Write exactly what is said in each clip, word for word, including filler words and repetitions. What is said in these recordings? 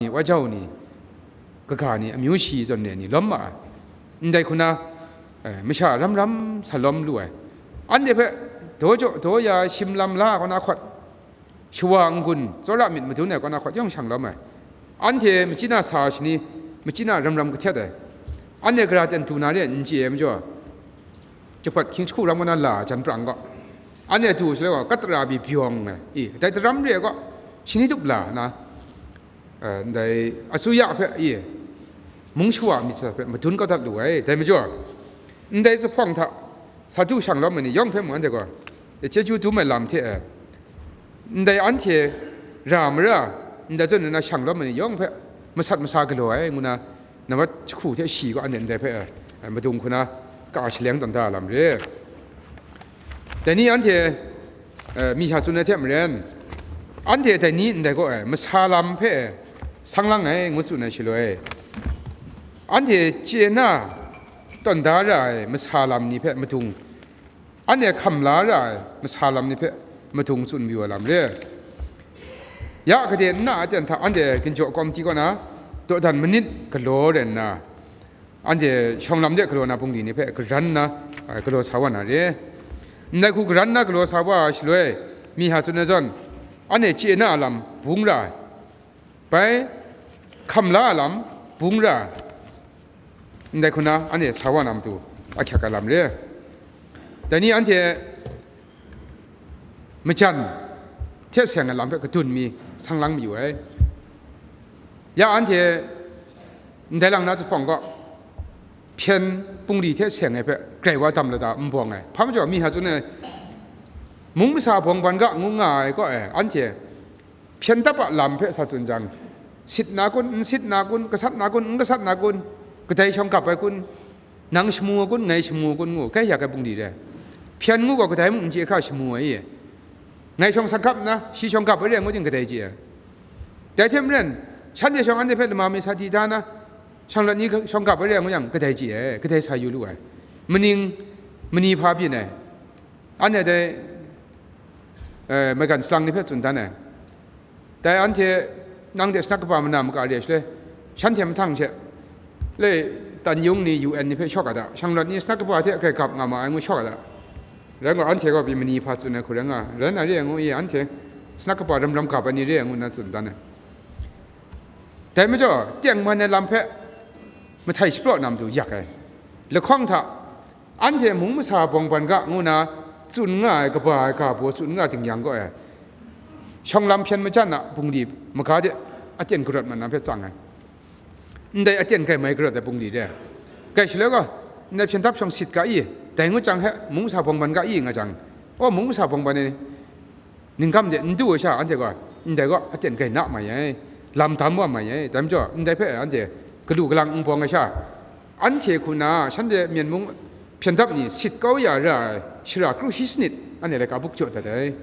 ni, wa jau ni, kaga ni, amyu shi zawn re ni lawm ma ai. Ndai hku na, eh, masha ram ram sa lawm lu ai. Anhte hpe daw jaw daw ya shim lam la kaw na hkawt, shawa n-gun, tsawra myit madun ai kaw na hkawt yawng shang lawm ai. Anhte machyi na sa shani, machyi na ram ram kahtet ai. Anhte gara ten du na re n chye ai majaw, Jahpawt hkying jahku ram kaw na la jan prang gaw, anhte du shaloi gaw, kat tara bi byawng ai, i, dai daram re ai gaw, shani tup la na, eh, ndai asuya hpe, i, mung shawa myit hpe madun kau dat lu ai. Dai majaw, ndai zuphpawng hta sa du shang lawm ai ni yawng hpe mung anhte gaw, chyeju dum ai lam hte, eh, ndai anhte ra mara, ndai zawn na shang lawm ai ni yawng hpe masat masa galaw ai, ngu na, nambat jahku hte shi gaw anhte ndai hpe, eh, madung hku na ka shaleng tawn da lam re. Dai ni anhte, eh, mi hta tsun ai hte maren, anhte dai ni ndai gaw, eh, masa lam hpe sang lang ai, ngu tsun ai shaloi, anhte chye na tawn da ra ai masa lam ni hpe madung, anhte hkam la ra ai masa lam ni hpe madung tsun mayu ai lam re. Ya gade nna aten hta anhte ginjaw kawmti kaw na dawdan manit galaw rai nna, anhte shawng lam de galaw na bungli ni hpe garan nna, a, galaw sa wa na re. Ndai hku garan nna galaw sa wa ai shaloi, mi hta tsun ai zawn, anhte chye na a lam bung ra ai. Bai, hkam la a lam bung ra ai. Ndai hku na anhte sa wa na matu ahkyak ai lam re. Dai ni anhte majan hte seng ai lam hpe kadun mi sang lang mayu ai. Ya anhte ndai lang na zuphpawng gaw, hpyen bungli hte seng ai hpe grai wa dam lada n bawng ai. Hpa majaw, mi hta tsun ai, mung masa bawng ban ga ngu nga ai kaw e, anhte hpyen dap a lam hpe sa tsun jang, sit na kun, n sit na kun, gasat na kun, n gasat na kun, kadai shawng gap ai kun, nang shamu ai kun, ngai shamu ai kun ngu, kai yak ai bungli re. Hpyen ngu gaw kadai mung n chye hkra shamu ai i? Ngai shawng sa gap nna, shi shawng gap ai re ai ngu ting kadai chye ai? Dai hte maren, shanhte shawng anhte hpe lama mi sa di da na, shawng lat ni shawng gap ai re ai ngu yang, kadai chye ai, kadai sa yu lu ai? Maning, mani hpa byin ai? Anhte dai, eh, maigan salang ni hpe tsun dan ai. Dai anhte nang de sanak kaba mana maka re ai shaloi, shanhte mahtang she, le, tan yung ni, U N ni hpe shawk a da, shawng lat ni sanak kaba hte grai gap nga ma ai ngu shawk a da. Rai nna anhte gaw pyi mani hpa tsun ai hku rai nga, rai na re ai ngu i, anhte sanak kaba ram ram gap ai ni re ai ngu nna tsun dan ai. Dai majaw, tengman ai lam hpe mahtai shapraw na matu yak ai. Lahkawng hta, anhte mung masa bawng ban ga ngu na tsun nga ai kaba ai ga baw tsun nga ding yang gaw e, shawng lam hpyen majan a bungli maga de aten karawt mat na hpe tsang ai. Ndai aten grai mai karawt ai bungli re. Grai shaloi gaw, ndai hpyen dap shawng sit ga i, dai ngut jang he mung masa bawng ban ga i nga jang, aw, mung masa bawng ban e, ningkam de n du ai sha, anhte gaw ndai gaw aten grai na mai ai, lam dam wa mai ai. Dai majaw, ndai hpe anhte galu galang n bawng ai sha, anhte hku na shanhte Myen mung hpyen dap ni sit kau ya ra ai shara kru shi sanit, anhte laika buk jaw dat ai.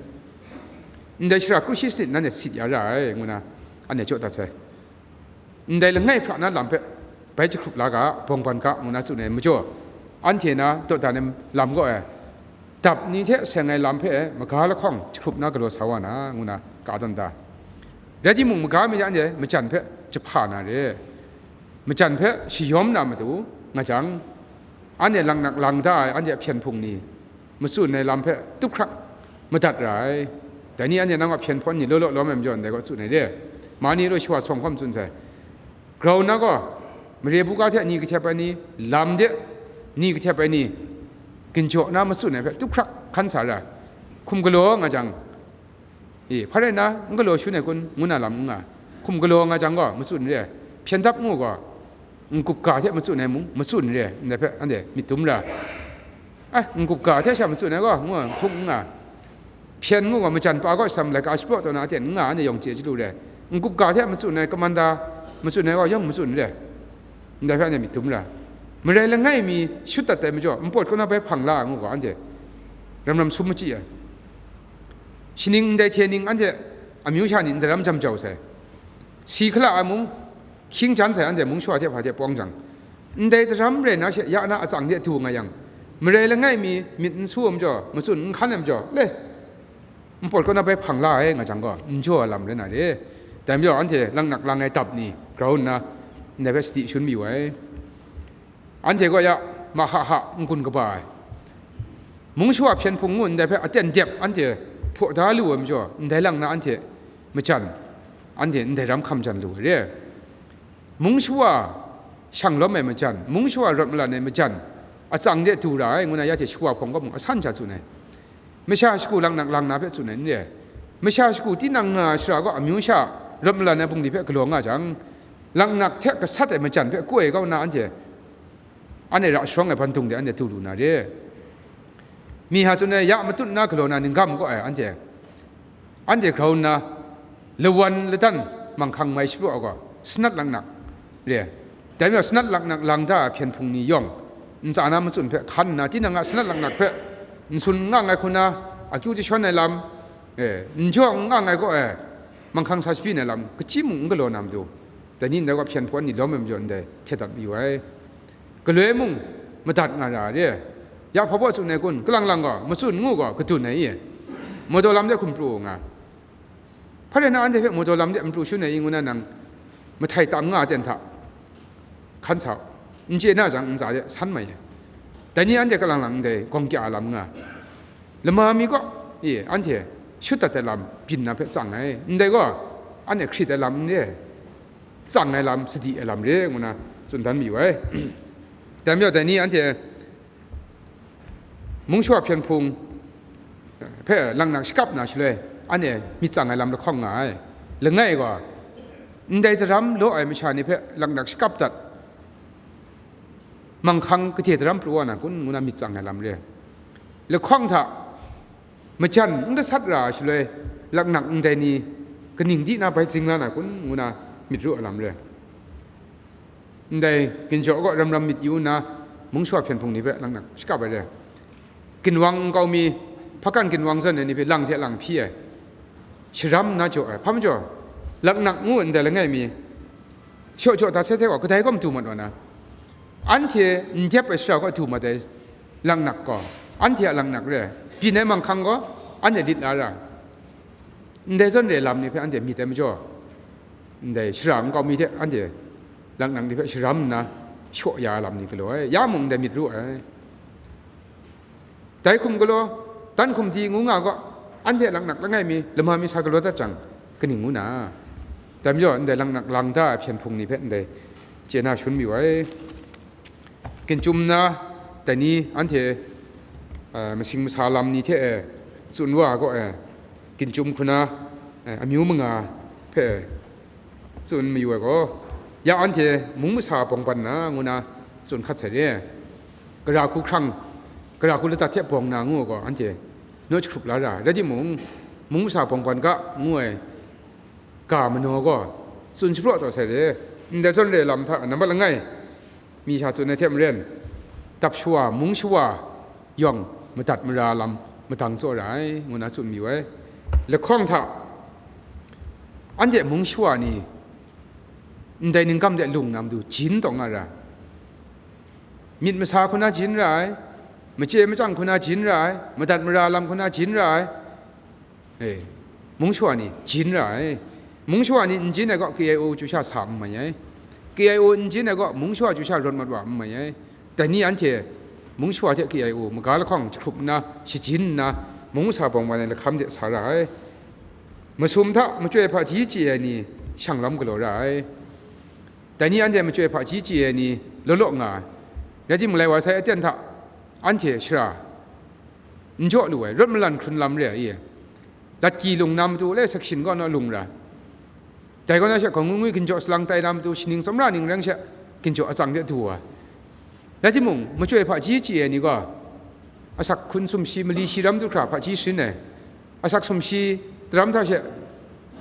Ndai shara kru shi sanit nanhte sit ya ra ai, ngu na anhte jaw dat sai. Ndai langai hpra na lam hpe bai jahkrup la ga, bawng ban ga, ngu na tsun ai majaw, anhte na dawdan ai lam gaw e, dap ni hte seng ai lam hpe maga lahkawng jahkrup na galaw sa wa na, ngu na ka tawn da. Rai timung, maga mi hte anhte majan hpe jahpa na re, majan hpe shayawm na matu nga jang, anhte laknak lang da ai anhte a hpyen hpung ni, matsun ai lam hpe tup hkrak madat ra ai. Dai ni anhte nang a hpyen hpawn ni law law lawm ai majaw ndai gaw tsun ai re. Ma ni law shawa sawng hkawm tsun sai. Grau na gaw, mare buga hte ni kahtep ai ni, lam de ni kahtep ai ni, ginjaw na matsun ai hpe tup hkrak hkan sa ra ai. Hkum galaw nga jang, e, hpa rai nna, n galaw shun ai kun, ngu na lam n nga. Hkum galaw nga jang gaw, matsun re ai. Hpyen dap ngu gaw, n-gup ga hte matsun ai mung, matsun re ai, ndai hpe anhte myit dum ra. Ai, n-gup ga hte sha matsun ai gaw, ngu, htung n nga. Hpyen ngu gaw, majan pa gaw shasam laika shapraw taw na aten n nga, anhte yawng chye chyalu re ai. N-gup ga hte matsun ai, kamanda matsun ai gaw, yawng matsun re ai. Ndai hpe anhte myit dum ra. Marai langai mi shut dat ai majaw, npawt kaw na bai hpang la ai ngu gaw, anhte ram ram sum machyi ai. Shaning ndai hte ning anhte amyu sha ni ndai ram jam jau sai. Si hkala ai mung, hkying jan sai anhte mung shawa hte hpa hte pawng jang, ndai daram rai na she ya na atsang de du nga yang, marai langai mi myit n su ai majaw, matsun n hkan ai majaw, le, npawt kaw na bai hpang la ai nga jang gaw, n jaw ai lam rai na re. Dai majaw, anhte laknak lang ai dap ni grau nna, ndai hpe sadi shangun mayu ai. Anhte gaw ya, mahka hka n-gun kaba ai, mung shawa hpyen hpung ngu ndai hpe aten dep anhte hpaw da lu ai majaw, ndai lang na anhte majan, anhte ndai ram hkam jan lu ai re. Mung shawa shang lawm ai majan, mung shawa rawt malan ai majan, atsang de du ra ai, ngu na ya hte shawa hpawng kaw mung asan sha tsun ai. Masha shagu laknak lang na hpe tsun ai n re. Masha shagu tinang nga ai shara gaw amyu sha rawt malan ai bungli hpe galaw nga jang, laknak hte gasat ai majan hpe koi kau nna anhte, anhte ra sharawng ai bandung de anhte du lu na re. Myihtoi tsun ai, ya matut nna galaw na ninggam kaw ai anhte, anhte grau nna, lawan ladan manghkang mai shapraw ai gaw, sanat laknak re ai. Dai majaw, sanat laknak lang da ai hpyen hpung ni yawng, ntsa na matsun hpe hkan nna, tinang a sanat laknak hpe n tsun n ngang ai hku na, akyu jashawn ai lam, e, n jaw n ngang ai kaw e, manghkang sa shabyin ai lam, kachyi mung n galaw na matu, dai ni ndai gaw hpyen hpung ni lawm ai majaw ndai htet dat mayu ai. Galoi mung madat nga ra re. Ya hpa baw tsun ai kun, kalang lang gaw, matsun ngu gaw, kadun ai i? Mawdaw lam de hkum pru u nga. Hpa rai na, anhte hpe mawdaw lam de n pru shun ai i, ngu na nang mahtai tam nga ten hta hkan sa u. N chye na jang, ntsa de san mai ai. Dai ni anhte kalang lang ndai gawng kya lam nga. Lama mi gaw, e, anhte shut dat ai lam byin na hpe tsang ai. Ndai gaw, anhte hkrit ai lam n re ai, tsang ai lam, sadi ai lam re, ngu na tsun dan mayu ai. Dai majaw, dai ni anhte mung shawa hpyen hpung hpe laknak shakap na shaloi, anhte myit tsang ai lam lahkawng nga ai. Langai gaw, ndai daram law ai masha ni hpe laknak shakap dat, manghkang gade daram pru wa na kun, ngu na myit tsang ai lam re. Lahkawng hta majan n gasat ra ai shaloi, laknak ndai ni kaning di na bai zing la na kun, ngu na myit ru ai lam re. Ndai ginjaw kaw ram ram myit yu nna, mung shawa hpyen hpung ni hpe laknak shakap ai re. Ginwang nkau mi, hpakan ginwang zawn ai ni hpe lang hte lang hpyi ai, sharam nna jaw ai. Hpa majaw, laknak ngu ndai langai mi, shaw jaw dat sai hte gaw, kadai kaw matu mat wa na, anhte n dep ai shara kaw du mat ai laknak gaw, anhte a laknak re ai, byin ai manghkang gaw, anhte lit la ra ai. Ndai zawn re lam ni hpe anhte myit ai majaw, ndai shara nkau mi hte anhte laknak ni hpe sharam nna shaw ya ai lam ni galaw ai, ya mung ndai myit ru ai. Dai hkum galaw, dan hkum di ngu nga gaw, anhte laknak langai mi, lama mi sa galaw dat jang, kaning ngu na? Dai majaw, ndai laknak lang da ai hpyen hpung ni hpe ndai chye na shangun mayu ai. Ginchyum na, dai ni anhte, eh, masing masa lam ni hte e, tsun wa ai kaw e, ginchyum hku na, eh, amyu manga hpe tsun mayu ai gaw, ya anhte mung masa bawng ban na, ngu na tsun hkat sai re. Gara hku hkrang, gara hku ladat hte bawng na, ngu ai gaw, anhte naw jahkrup la ra ai. Rai timung, mung masa bawng ban ga, ngu ai ga manaw gaw, tsun shapraw taw sai re. Ndai zawn re lam hta nambat langai, mi sha tsun ai hte maren, dap shawa, mung shawa yawng madat mara lam madang tsaw ra ai, ngu na tsun mayu ai. Lahkawng hta, anhte mung shawa ni ndai ninggam de lung na matu jin taw nga ra ai. Myit masa hku na jin ra ai, machye machyang hku na jin ra ai, madat mara lam hku na jin ra ai. E, mung shawa ni jin ra ai. Mung shawa ni n jin ai gaw, K I O chyu sha sa n mai ai. K I O n jin ai gaw, mung shawa chyu sha rawt mat wa n mai ai. Dai ni anhte mung shawa hte K I O maga lahkawng jahkrup nna, shajin nna, mung masa bawng ban ai lahkam de sa ra ai. Masum hta machyoi hpaji chye ai ni shang lawm galaw ra ai. Dai ni anhte machyoi hpaji chye ai ni law law nga ai. Rai timung, lai wa sai aten hta anhte shara n jaw lu ai, rawt malan hkrun lam re ai. Latki lung na matu le section kaw naw lung ra ai. Dai kaw na she, gawngngu ngwi ginjaw salang tai na matu, shaning tsawmra ning reng she, ginjaw atsang de du wa ai. Rai timung, machyoi hpaji chye ai ni gaw, asak hkun sumshi, mali shi ram du hkra hpaji sharin ai, asak sumshi daram hta she,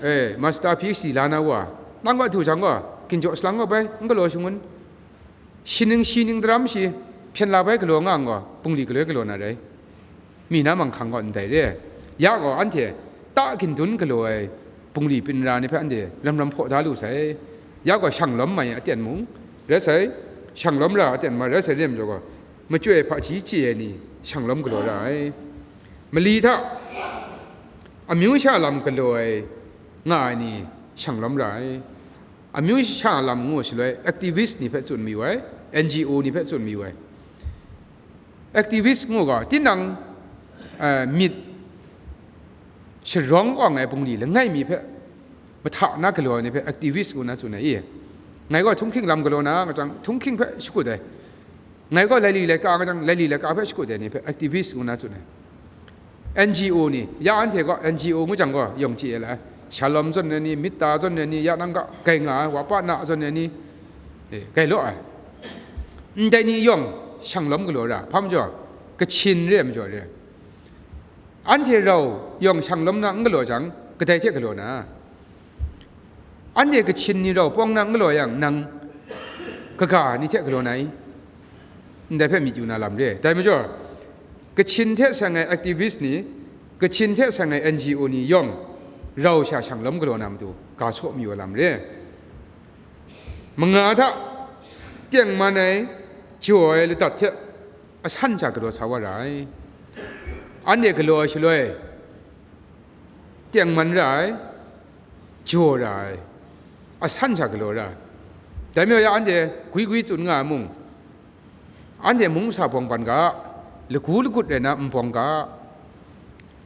e, master P H D la na wa, nang gaw du jang gaw, ginjaw salang gaw bai, n galaw shangun, shaning shi ning daram shi, hpyen la bai galaw nga gaw, bungli galoi galaw na rai. Mi na manghkang gaw ndai re ai. Ya gaw, anhte ta gindun galaw ai bungli byin ra ni hpe anhte ram ram hpaw da lu sai. Ya gaw, shang lawm mai aten mung rai sai, shang lawm ra aten ma rai sai, re ai majaw gaw, machyoi hpaji chye ai ni shang lawm galaw ra ai. Mali hta amyu sha lam galaw ai nga ai ni, shanglawm ra ai. Amyu sha lam ngu shaloi, activist ni hpe tsun mayu ai, N G O ni hpe tsun mayu ai. Activist ngu ga, tinang, eh, myit sharawng awng ai bungli langai mi hpe mahta na galaw ai ni hpe activist ngu na tsun ai i. Ngai gaw htunghking lam galaw na, nga chyang, htunghking hpe shakut ai. Ngai gaw laili laika nga chyang, laili laika hpe shakut ai ni hpe activist ngu na tsun ai. N G O ni, ya anhte gaw N G O ngu jang gaw yawng chye ai la ai. Shalom zawn ai ni, Mitta zawn ai ni, ya nang ga grai nga ai, Wa Pa Na zawn ai ni, eh, grai law ai. Ndai ni yawng shanglawm galaw ra, hpa majaw, kachin re ai majaw re. Anhte rau yawng shanglawm na n galaw jang, kadai hte galaw na? Anhte kachin ni rau pawng na n galaw yang, nang kaga ni hte galaw na i? Ndai hpe myit yu na lam re. Dai majaw, kachin hte seng ai activist ni, kachin hte seng ai N G O ni yawng rau sha shanglawm galaw na matu, ga saw mayu ai lam re. Manga hta tengman ai, jaw ai ladat hte asan sha galaw sa wa ra ai. Anhte galaw ai shaloi, tengman ra ai, jaw ra ai, asan sha galaw ra ai. Dai majaw ya anhte gwi gwi tsun nga ai mung, anhte mung masa bawng ban ga, lagu lagut rai na n bawng ga,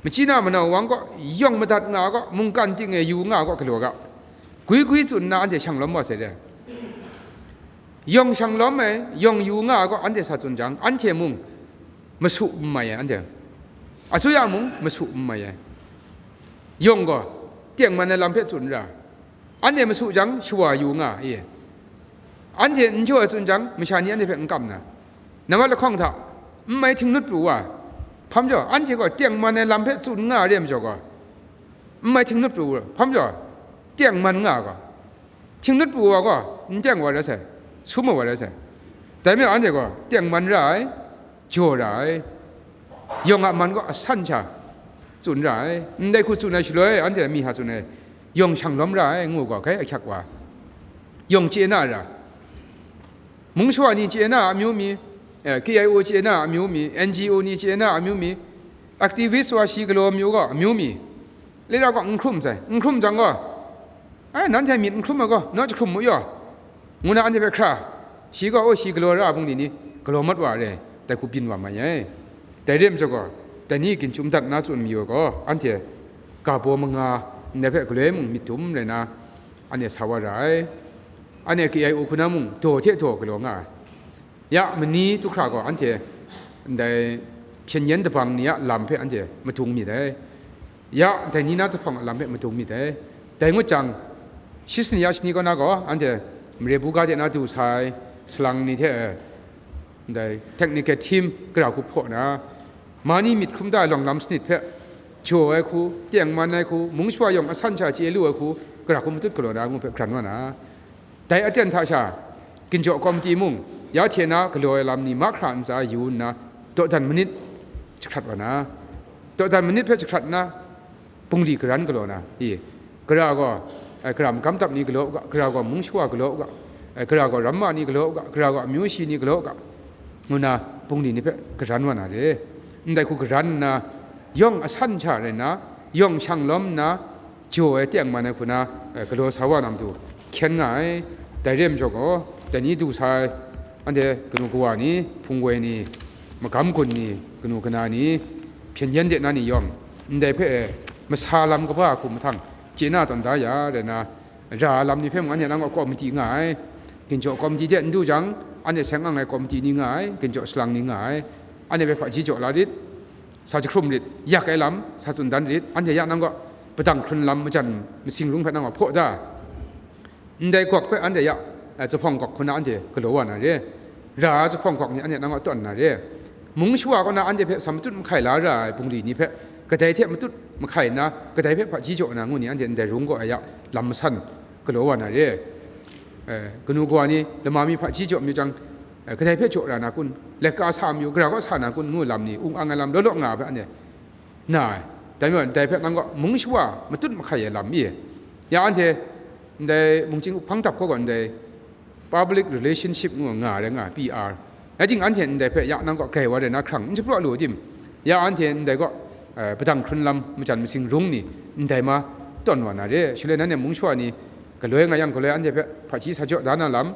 machyi na manau wang gaw yawng madat nga gaw, mungkan ting e yu nga gaw galaw ga, gwi gwi tsun nna anhte shanglawm wa sai re. Yawng shanglawm ai, yawng yu nga ai gaw anhte sa tsun jang, anhte mung masu n mai ai, anhte. Asuya mung masu n mai ai. Yawng gaw, tengman ai lam hpe tsun ra. Anhte masu jang, shawa yu nga ai. Anhte n jaw ai tsun jang, masha ni anhte hpe n kam na. Nambat lahkawng hta, n mai htinglut pru wa. Hpa majaw, anhte gaw tengman ai lam hpe tsun nga re ai majaw gaw, n mai htinglut pru wa. Hpa majaw, tengman nga ai gaw. Htinglut pru wa gaw, n teng wa rai sai, sum wa rai sai. Dai majaw anhte gaw, tengman ra ai, jaw ra ai, yawng a man gaw asan sha tsun ra ai. Ndai hku tsun ai shaloi, anhte mi ha tsun ai, yawng shanglawm ra ai, ngu gaw, kai ahkyak wa, yawng chye na ra. Mung shawa ni chye na amyu mi, eh, K I O chye na amyu mi, N G O ni chye na amyu mi, activist wa shi galaw amyu gaw amyu mi, lera gaw n hkrum sai, n hkrum jang gaw, "Ai, nanhte myit n hkrum ai gaw, naw jahkrum mu yaw," ngu na anhte hpe hkra, shi gaw, "O, shi galaw ra ai bungli ni, galaw mat wa re," dai hku byin wa mai ai. Dai re ai majaw gaw, dai ni ginchum dat na tsun mayu ai gaw, anhte ga baw manga ndai hpe galoi mung myit dum rai na, anhte sa wa ra ai. Anhte K I O hku na mung daw hte daw galaw nga ai. Ya, mani du hkra gaw anhte ndai hpyen yen dabang ni a lam hpe anhte madung myit ai. Ya, dai ni na zuphpawng a lam hpe madung myit ai. Dai ngut jang, shi sani ya shani kaw na gaw anhte mare buga de na du sai, salang ni hte, ndai technical team gara hku hpaw na, mani myit hkrum da ai lawng lam sanit hpe, jaw ai hku, tengman ai hku, mung shawa yawng asan sha chye lu ai hku, gara hku matut galaw na ngu hpe hkran wa na, dai aten hta sha, ginjaw kawmti mung, ya hte na galaw ai lam ni mahkra ntsa yu nna, dawdan manit jahkrat wa na, dawdan manit hpe jahkrat nna, bungli karan galaw na, i, gara gaw, eh, gara magam dap ni galaw u ga, gara gaw mung shawa galaw u ga, eh, gara gaw ramma ni galaw u ga, gara gaw amyu shi ni galaw u ga, ngu na bungli ni hpe karan wa na re. Ndai hku karan nna, yawng asan sha rai nna, yawng shanglawm nna, jaw ai tengman ai hku na, eh, galaw sa wa na matu hkyen nga ai. Dai re ai majaw gaw, dai ni du sa ai, anhte kanu kawa ni, hpung woi ni, magam gun ni, kanu kana ni, hpyen yen de na ni yawng, ndai hpe masa lam kaba hku mahtang chye na tawn da ya rai na, ra ai lam ni hpe mung anhte nang gaw kawmiti nga ai. Ginjaw kawmiti de n du jang, anhte seng ang ai kawmiti ni nga ai, ginjaw salang ni nga ai. Anhte hpe hpaji jaw la rit, sa jahkrum rit, yak ai lam sa tsun dan rit, anhte ya nang gaw padang hkrun lam majan masing rung hpe nang gaw hpaw da. Ndai gawk hpe anhte ya, eh, zuphpawng gawk hku na anhte galaw wa na re, ra ai zuphpawng gawk ni anhte nang gaw tawn na re, mung shawa kaw na anhte hpe sa matut mahkai la ra ai bungli ni hpe kadai hte matut mahkai nna, kadai hpe hpaji jaw na ngu ni anhte ndai rung gaw ya lam masan galaw wa na re. Eh, kanu kawa ni lama mi hpaji jaw mayu jang, eh, kadai hpe jaw ra na kun, laika sa mayu, gara kaw sa na kun ngu lam ni, ung ang ai lam law law nga ai hpe anhte na ai. Dai majaw, ndai hpe nang gaw mung shawa matut mahkai ai lam i, ya anhte ndai mungchying hpang dap hkaw gaw ndai public relationship ngu nga rai nga, P R. Rai timung, anhte ndai hpe ya nang gaw grai wa rai na hkrang n shapraw lu tim? Ya anhte ndai gaw, eh, padang hkrun lam majan masing rung ni ndai ma tawn wa na re. Shaloi nanhte mung shawa ni galoi nga yang galoi anhte hpe hpaji sa jaw da na lam,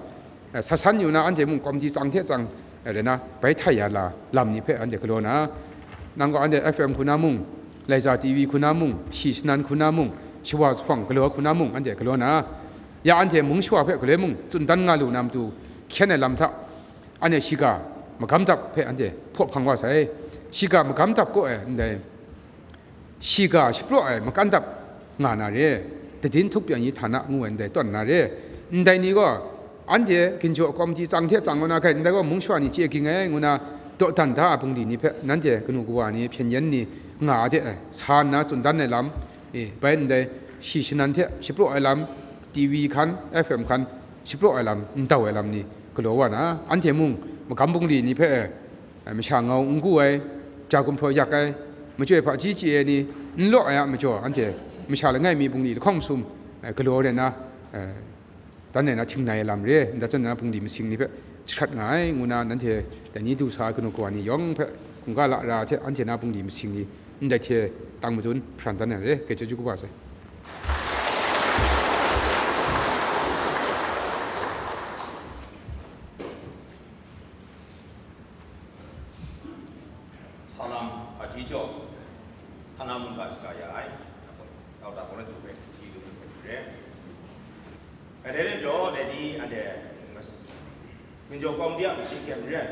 eh, sa san yu na anhte mung kawmti tsang hte tsang, eh, rai na bai htai ya la lam ni hpe anhte galaw na, nang gaw anhte F M hku na mung, Laiza T V hku na mung, shi shanan hku na mung, shawa zuphpawng galaw hku na mung anhte galaw na, ya anhte mung shawa hpe galoi mung tsun dan nga lu na matu, hkyen ai lam hta, anhte shiga magam dap hpe anhte hpaw hpang wa sai. Shiga magam dap kaw e ndai, shiga shapraw ai makan dap nga na re, tadin htup yang yi htana ngu ai ndai tawn na re. Ndai ni gaw, anhte ginjaw kawmti tsang hte tsang kaw na hkai, ndai gaw mung shawa ni chye ging ai ngu na, dawdan da a bungli ni hpe nanhte kanu kawa ni hpyen yen ni nga a de ai, sa nna tsun dan ai lam, e, bai ndai shi shanan hte shapraw ai lam, T V hkan, F M hkan, shapraw ai lam, ndau ai lam ni galaw wa na, anhte mung magam bungli ni hpe, e, masha ngau n gu ai, ja gumhpraw yak ai, machyoi hpaji chye ai ni n law ai a majaw, anhte masha langai mi bungli lahkawng masum, e, galaw rai na, e, dan rai na htingnai ai lam re, ndat chyawn na bungli masing ni hpe jahkrat nga ai, ngu na nanhte dai ni du sa ai kanu kawa ni yawng hpe hkungga lara hte anhte na bungli masing ni ndai hte tang madun hparan dan ai re, grai chyeju kaba sai. Salam hpaji jaw, salam mungga shaga ya ai, tau ta gaw na jung bai, ji du hpe jure. Kadai rai jaw, dai ni anhte mas-, Ginjaw kawmti a masi hkyen maren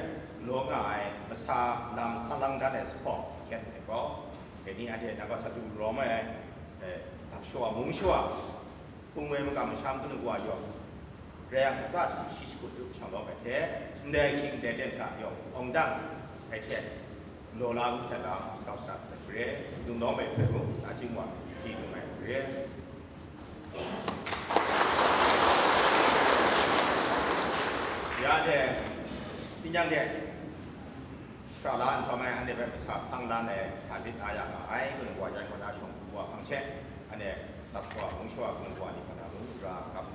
galaw nga ai masa lam san lang dan ai zuphpawng hkyen ai gaw, dai ni anhte na gaw sa du rawm ai, eh, dap shawa mung shawa, hpung woi makam masham kanu wa yawng, rai yang, latsa hte shi shakut du shang lawm ai hte, ndai ahkying ndai aten hta yawng awng dang ai hte, law la ngu sai lam, kau sa ai hte maren, dung lawm ai hpe mung, nachying wa, ji dung ai hte maren. Ya de, tinang de, sha la nhtawm ai, anhte hpe masa sang lan ai, hta lit la ya nga ai, kanu wa yan kaw na shawng hku wa hpang she, anhte dap shawa, mung shawa, kanu wa ni hpa na mung, ra, kap